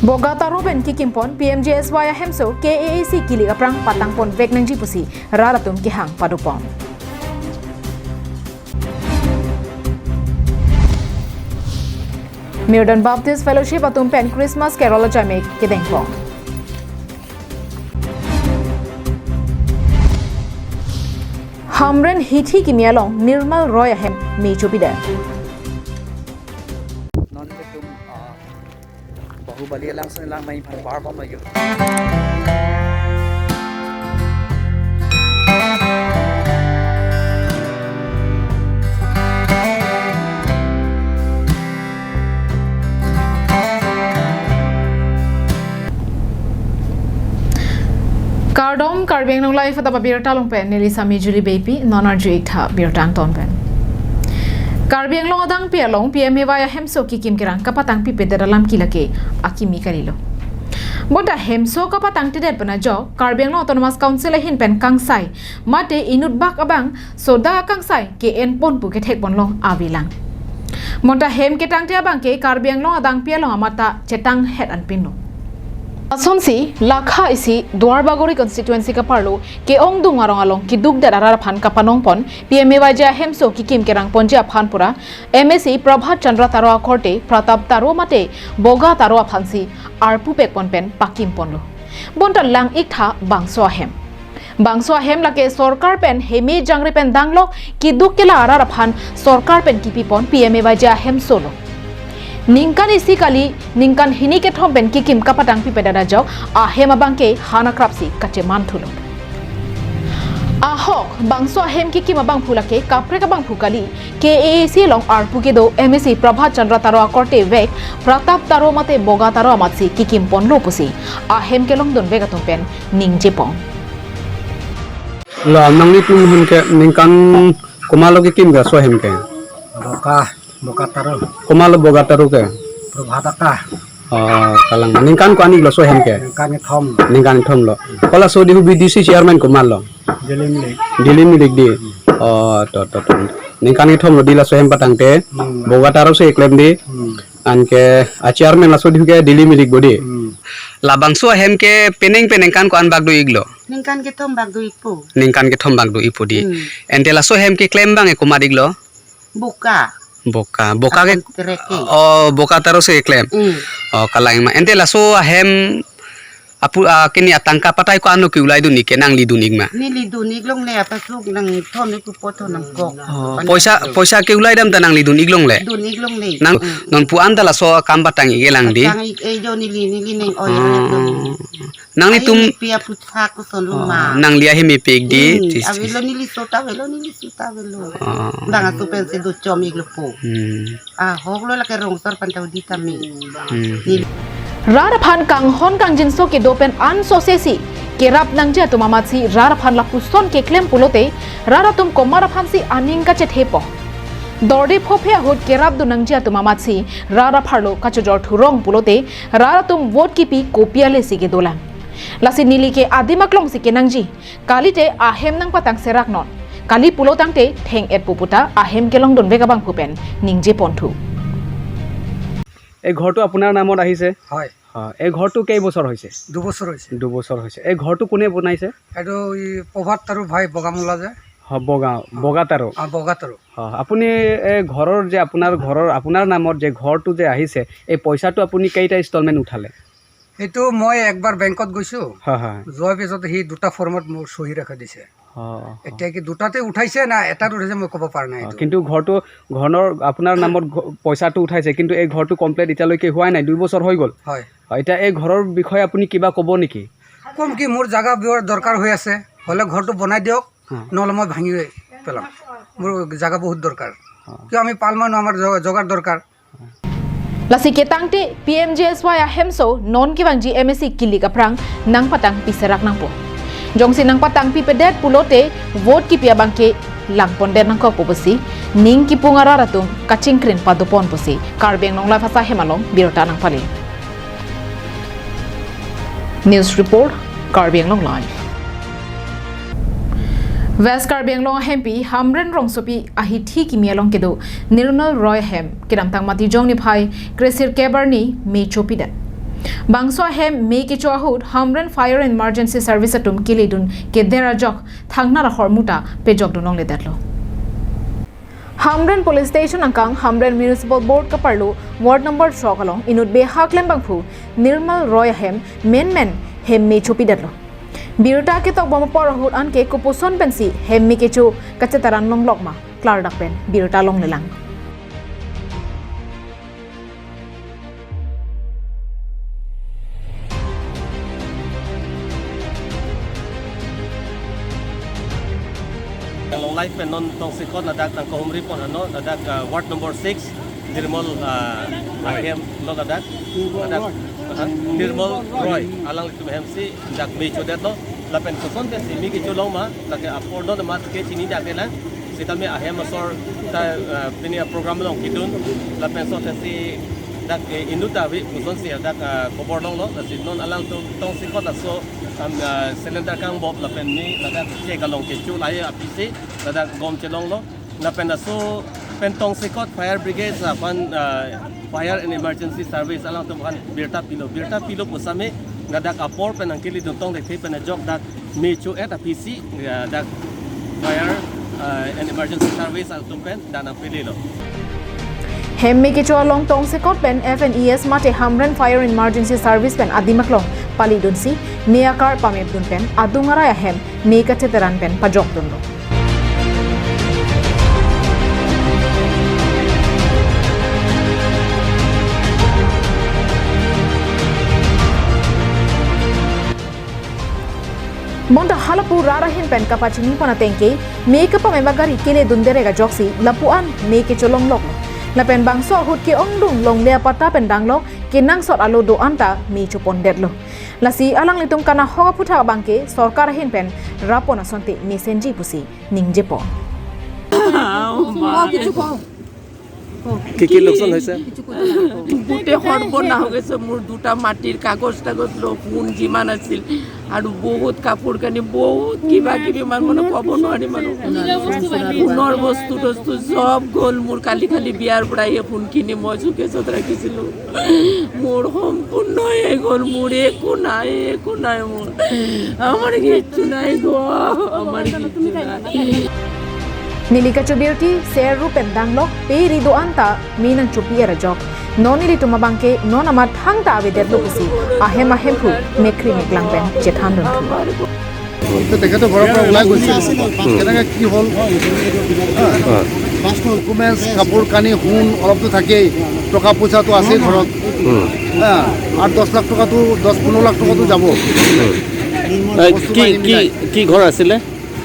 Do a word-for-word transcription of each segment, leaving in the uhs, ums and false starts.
Bogataro pen kikimpon P M G S Y ahemso K A A C kilik aphrang patangpon vek nangji pusi rat atum kehang padopon. Mirdan Baptist Fellowship atum pen Christmas Carol ajame kedengpon. Hamren hithi kimi along Nirmal Roy ahem me chopidet. Non itum, ah, Bahubali alangsun lang mai phan bar bom lagi. Kardom, Karbi Anglong Live atap abirta along pen neli Sami Julie Beypi, non arju-ik tha birta angton pen. Karbi Anglong adangpi along P M A Y ahemso kikim kerang kapatangpipedet alam ke lake akimi kalilo. Bonta hemso kapatangtedet pen ajok Karbi Anglong Autonomous Council ahin pen kangsai mate inut bak abang soda kangsai ke-enpon pu kethekponlong avelang. Bonta hem ketangte abang ke Karbi Anglong adangpi along amat ta chetanghet anpinlo. Asonsi, lakha isi Duarbagori constituency kaparlo ke-ongdung arong along kidukdet arat aphan kapanongpon P M A Y G ahemso kikim kerangponji aphan pura M A C Prabhat Chandra Taro akorte Pratap Taro mate Boga Taro aphansi arpu pekpon pen pakimponlo. Bonta lang-ik tha bangso ahem. Bangso ahem lake sorkar pen heme jangre pen danglok kiduk kela arat aphan sorkar pen kipipon P M A Y G ahemso lo. Ningkan isi kali, ningkan hini kethom pen kikim kapatangpipedet ajok ahem abang ke han akrapsi kacheman thulo. Ahok, bangso ahem kikim abangphu lake kaprek abangphu kali, K A A C along arpu kedo M A C Prabhat Chandra Taro akorte vek Pratap Taro mate Boga Taro amatsi kikimponlo pusi ahem kelongdunvek atum pen ningjepon. La, nanglitum ahem ke ningkan komatlo kikim ke laso ahem ke? Boga, Boga Taro. Komatlo Boga Taro ke? Prabhat Taro. Oh, kalang. Ningkan ko-an iklo laso ahem ke? Ningkan kethom. Ningkan kethom lo. Ko laso dihu B D C chairman komatlo? Dilli Milik. Dilli Milik di. Oh, to, to, to. Ningkan kethom lo di laso ahem patangte. Hmm. Boga Taro si keklem di. Hmm. Anke a chairman laso dihu ke Dilli Milik bo di. Hmm. Labangso ahem ke penang penang ningkan ko-an bak do-iklo? Ningkan kethom bak do-ikpo. Ningkan kethom bak do-ikpo di. Hmm. Ante laso ahem keklem abang ke komat iklo? Boga. Boga. Boga ke. Akon kereke. Oh, Boga Taro si keklem. Hmm. Oh, kalang ma. Ante laso ahem apu, ah, kini atangka patai ko-anlo ke-ulai dun-ik ke, nangli dun-ik ma? Neli dun-ik longle, apasuk nangthom-ik pupo tho nangkok. Oh, poisa, poisa ke-ulai dam ta nangli dun-ik longle? Dun-ik longle. Nang, hmm, non pu-an ta laso akam patang-ik-e lang di? Patang-ik-e jo neli, neli neng oya. Oh. Nanglitum. Ahi mepi aputhak koson lo ma. Oh, nangli ahi mepi-ik di. Hmm, tis, tis. Avelo neli sota avelo, neli sota avelo. Oh. Bang atum pensi dochom-iklo po. Hmm. Ahok lo lake rongsor panta udi tame. Hmm. Rat aphan kanghon kangjinso kedo pen ansose si kerap nangji atum amatsi rat aphan lapuson keklem pulote rat atum komat aphansi aning kachethepo. Dorde phophe ahut kerapdun nangji atum amatsi rat apharlo kachojor thurong pulote rat atum vote kipi kopi ale si kedolang. Lasi neli ke adim aklongsi kenangji. Kalite ahem nangpatang seraknon. Kali pulo tangte theng-etpo puta ahem kelongdunvek abangphu pen ningjeponthu. এই ঘৰটো আপোনাৰ নামত আহিছে? হয়। হয়, এই ঘৰটো কেইবছৰ হৈছে? দুবছৰ হৈছে। দুবছৰ হৈছে। এই ঘৰটো কোনে বনাইছে? এইটো এই প্ৰভাত আৰু ভাই বগামলা যে। হয়, বগা, বগা তাৰো। অ, বগা তাৰো। হয়, আপুনি এই ঘৰৰ যে আপোনাৰ ঘৰৰ, আপোনাৰ নামত যে ঘৰটো যে আহিছে, এই পইচাটো আপুনি কেইটা ইনষ্টলমেণ্ট উঠালে? সেইটো মই একবাৰ বেংকত গৈছো। হয়, হয়। যোৱাৰ পিছত সি দুটা ফৰ্মত মোৰ চহী ৰাখি দিছে। অ, অ। এতিয়া কি দুটাতে উঠাইছে না এটাত উঠাইছে মই ক'ব পৰা নাই অ, এইটো। কিন্তু ঘৰটো, ঘৰৰ আপোনাৰ নামত ঘ-, পইচাটো উঠাইছে, কিন্তু এই ঘৰটো কমপ্লিট এতিয়ালৈকে হোৱাই নাই, দুই বছৰ হৈ গ'ল। হয়। হয়, এতিয়া এই ঘৰৰ বিষয়ে আপুনি কিবা ক'ব নেকি? কম কি, মোৰ জাগা বৰ দৰকাৰ হৈ আছে, হ'লে ঘৰটো বনাই দিয়ক, অ। নহ'লে মই ভাঙি পেলাম। মোৰ জাগা বহুত দৰকাৰ। অ। কিয় আমি পাল মানুহ, আমাৰ জ-, জগাৰ দৰকাৰ। Lasi ketangte P M G S Y ahemso non kevangji M A C kilik aphrang nangpatangpi serak nangpo. Jongsi nangpatangpipedet pulote vote kipi abangke langpondet nangkokpo pusi ning kipung arat atum kachingkrin padopon pusi Karbi Anglong Live asai hem along birta nangpali. News report, Karbi Anglong Live. West Karbi Anglong ahempi Hamren rongsopi ahithi kimi along kedo Nirmal Roy ahem kedamtang Matijong niphai kresirkep arni me chopidet. Bangso ahem me kecho ahut Hamren Fire and Emergency Service atum keledun keder ajok thangnar ahormu ta pejokdun longledetlo. Hamren Police Station angkang Hamren Municipal Board kaparlo Ward number throk along inut behak klembangphu Nirmal Roy ahem menmen hem me chopidetlo. Birta ketokbom apor ahut anke kopuson pensi hem me kecho kacheteran longlok ma klardak pen birta longlelang. Long life pen non tongsekot ladak nangkahumri pon ano ladak, ah, Ward number six, Nirmal, ah, ahem lo ladak. Ladak, ah, Nirmal Roy, alanglitum ahemsi dak me chodetlo, lapen koson pensi me kecho long ma, lake apor non amat ke chinidak kelang, sitame ahem asor ta, ah, pini a program along kedun, lapen so pensi dak, eh, inut ta ave kosonsi dak, ah, kobor longlo, lasi non alangtum tongsekot laso, am, ah, cylinder kangbop lapen me ladak chek along kecho lahai aphisi ladak bom chelonglo. Lapen laso pen tongsekot fire brigade aphan, ah, fire and emergency service alangtum aphan birta pilo. Birta pilo pusitame ladak apor pen nangkeledun tong thekthe pen ajok dak me cho-et aphisi, ah, dak fire, ah, and emergency service atum pen dak nangpilelo. Hem me kecho along tongsekot pen F N E S mate Hamren Fire and Emergency Service pen adim aklong palidunsi me akar pamepdun pen adung arai ahem me kacheteran pen pajokdunlo. Bonta halapu rat ahin pen kapachini pon ateng ke me kapamep agari keledun derek ajoksi lapu-an me kecho longloklo. Lapen bangso ahut ke-ongdung longle apatta pen danglok kenangsot alo do-an ta me chopondetlo. Lasi alanglitum kanahok aphuthak abangke sorkar ahin pen rappon asonte mesenji pusi ningjepo. কি কি লোকচান হৈছে? গোটেই সৰ্বনাশ হৈ গৈছে। মোৰ দুটা মাটিৰ কাগজ তাগজ, লগ সোণ যিমান আছিল আৰু বহুত কাপোৰ কানি, বহুত কিবা কিবি, ইমান মানে ক'ব নোৱাৰি মানুহ। সোণৰ বস্তু তস্তু চব গ'ল মোৰ। কালি খালি বিয়াৰ পৰা এই সোণখিনি মই চুকেছত ৰাখিছিলো। মোৰ সম্পূৰ্ণ হৈ গ'ল, মোৰ একো নাই, একো নাই মোৰ। আমাৰ কিচ্ছু নাই গো, আমাৰ কিচ্ছু নাই। Neli kachobirti ser rupen danglok pe ri do-an ta me nangchopi-et ajok. Non nelitum abangke non amat thangta avedetlo pusi ahem ahemphu mekkri meklang pen chethan dunthu. তো তেখেতৰ ঘৰৰ পৰা ওলাই গৈছে। কেনেকে কি হ'ল? হা। ডকুমেণ্টছ, কাপোৰ কানি, সোণ অলপতো থাকেই, টকা পইচাটো আছেই ঘৰত। হা। আঠ দহ লাখ টকাটো, দহ পোন্ধৰ লাখ টকাটো যাব। এ, বস্তু কি, বাহিনী কি, মিলাই। কি ঘৰ আছিলে?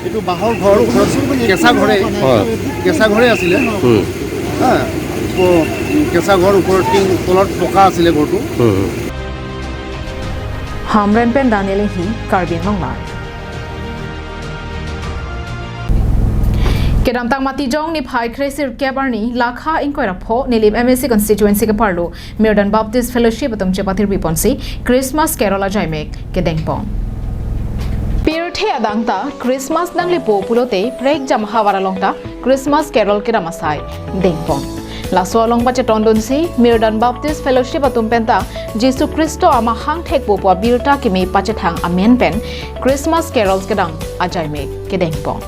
এইটো বাঁহৰ ঘৰ, ওপৰত কেঁচা ঘৰে। হয়। কেঁচা ঘৰে আছিলে। হুম। হা। ওপৰ, কেঁচা ঘৰ, ওপৰত টিং, তলত পকা আছিলে ঘৰটো। হুম, হুম। Hamren pen Daniel Inghi, Karbi Anglong Live. Kedamtang Matijong niphai kre sirkep arni lakha ingkoi ra pho Nilip M A C constituency keparlo Mirdan Baptist Fellowship atum chepathirpi ponsi Christmas Carol ajaimek kedengpon. Pirthe adang ta Christmas nanglepo pulote prekjam ahavar along ta Christmas Carol kedam asai dengpon. Laso along pachetondunsi Mirdan Baptist Fellowship atum penta Jisu Khristo amahang thekpo pu abirta kimi pachethang amen pen Christmas Carols kedam ajaimek kedengpon.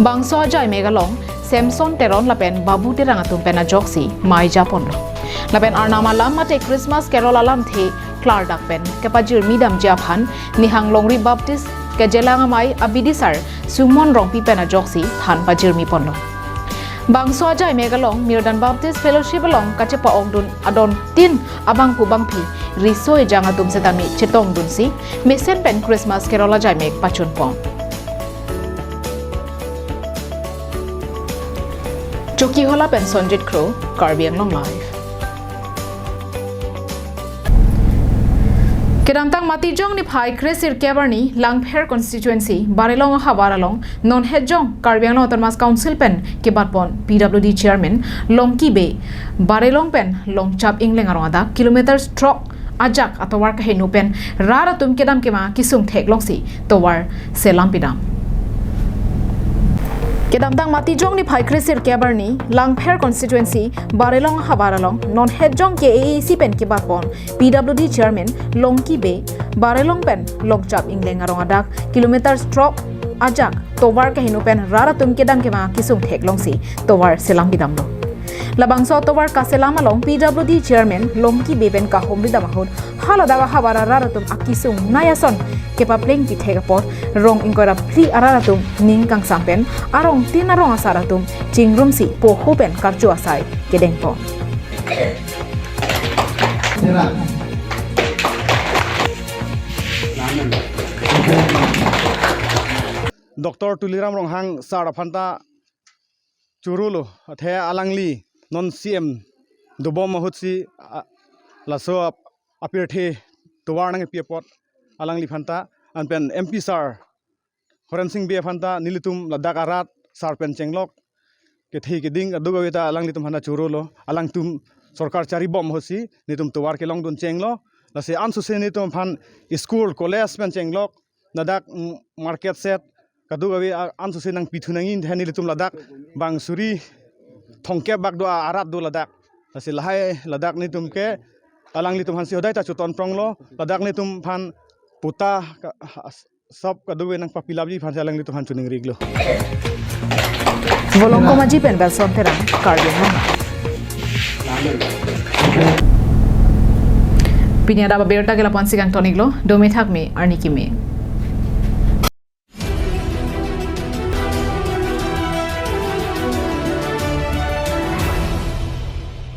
Bangso ajaimek along Samson Teron lapen Babu Terang atum pen ajoksi mei japonlo. Lapen Arnam alam mate Christmas Carol alamthe klardak pen kepajirmi damji aphan Nihang Longri Baptist Kejelang Amei abidisar Sumon Rongpi pen ajoksi than pajirmi ponlo. Bangso ajaimek along Mirdan Baptist Fellowship along kachepa-ongdun adon tin abangphu bangphi riso ejang atum setame chetongdunsi mesen pen Christmas Carol ajaimek pachunpon. Chokihola pen Sonjit Kro, Karbi Anglong Live. Kedamtang Matijong niphai kre sirkep arni Langpher constituency Barelong ahavar along non hetjong Karbi Anglong Autonomous Council pen kebatpon P W D chairman Longki Bey Barelong pen Longchap Ingleng arong adak kilometer throk ajak atovar kaheno pen rat atum kedam kema kesung theklongsi tovar selam pidam. Kedamtang Matijong niphai kre sirkep arni, Langpher constituency, Barelong havar along, non hetjong ke A A C pen kebatpon, P W D chairman, Longki Bey, Barelong pen, Longchap Ingleng arong adak, kilometer throk ajak, tovar keheno pen rat atum kedam kemang akesung theklongsi, tovar selam pidamlo. Labangso tovar kaselam along P W D chairman Longki Bey pen kahumri dam ahut, haladak ahavar arat atum akesung nai ason kepapleng pithek apot, rong ingkoi ra phli arat atum ning kangsam pen, arong tin arong asar atum chingrumsi poho pen karcho asai kedengpon. Doctor Tuliram Ronghang sir aphanta chorolo, athe alangli non C M dobom ahutsi, a, laso ap-, apirthe tovar nangkepi apot alangli aphanta, anpen M P sir Horensing Bey aphanta nelitum ladak arat sar pen chenglok kethe keding kadokave ta alanglitum aphanta chorolo, alangtum sorkar charibom ahutsi nelitum tovar kelongdun chenglo, lasi ansose nelitum aphan school, college pen chenglok, ladak, mm, market shed, kadokave a-, ansose nangpithu nangji, nelitum ladak bang suri thomkep bak do a-, arat do ladak. Lasi lahai ladak nelitum ke alanglitum aphansi hodai ta choton pronglo, ladak nelitum aphan patta ka-, as-, sop kadokave nangpapilapji aphansi alanglitum aphan choningriklo. Volongkom Aji pen Belson Terang, Karbi Anglong. Pini adap abirta ke lapu-ansi kangton-iklo, dome thakme, arni keme.